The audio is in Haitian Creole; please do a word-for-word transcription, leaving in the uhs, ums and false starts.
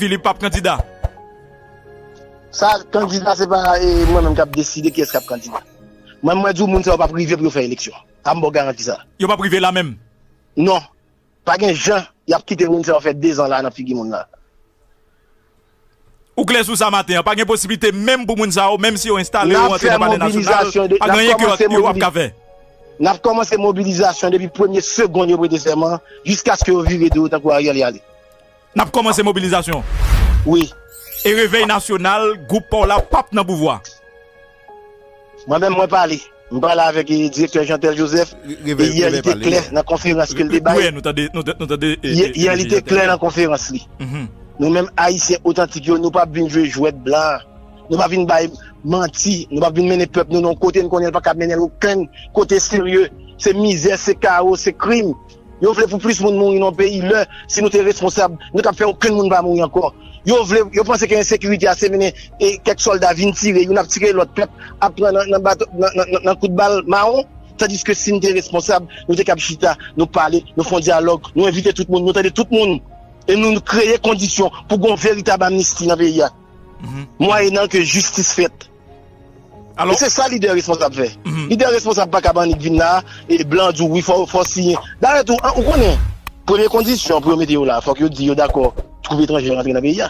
Philippe p ap kandida? Sa, kandida, se pa e, mwen menm k ap deside kiyès k ap kandida. Mwen, mwen di w, moun sa yo p ap rive pou yo fè eleksyon. Sa, m ba w garanti sa. Yo p ap rive la menm? Non. Pa gen jan y ap kite moun sa yo fè dezan la nan figi moun la. Ou klè sou sa maten an? Pa gen posiblite menm pou moun sa yo, menm si yo enstale yo antre nan Palè Nasyonal, pa gen anyen ke yo ap ka fè. N ap kòmanse mobilizasyon depi premye segonn yo prete sèman, jiskaske yo vire do yo tankou Ariel y ale. N ap kòmanse mobilizasyon. Wi. E Revèy Nasyonal, gwoup pa w la p ap nan pouvwa. Mwen menm, mwen pale. M pale avèk e, direktè Jeantel Joseph. E yè li te klè nan konferans ke l te bay. Yè li te klè nan konferans li. Nou menm Ayisyen otantik yo, nou p ap vin jwe jwèt blan. Nou pa vin bay manti, nou pa vin mennen pèp nou nan yon kote n konnen l pa kab mennen l okenn kote serye. Se mizè, se kawo, se krim. Yo vle pou plis moun mouri nan yon peyi lè, si nou te responsab, nou t ap fè okenn moun pa mouri ankò. Yo vle, yo panse ke ensekirite a se mennen e kèk sòlda vin tire, youn ap tire lòt, pèp ap pran nan, nan, bato, nan, nan, nan kout bal mawon. Tandiske si n te responsab, nou te kab chita, nou pale, nou fè yon dyalòg, nou envite tout moun, nou tande tout moun. E nou kreye kondisyon pou gen yon veritab amnisti nan peyi a. Mwayenan ke jistis fèt. E se sa lidè responsab fè. Lidè responsab pa kab annik vin la, e blan di w wi, fò, fò siyen. Dayè tou, ou konnen, premye kondisyon pou yo mete yo la, fòk yo di yo dakò twoup etranjè rantre nan peyi a.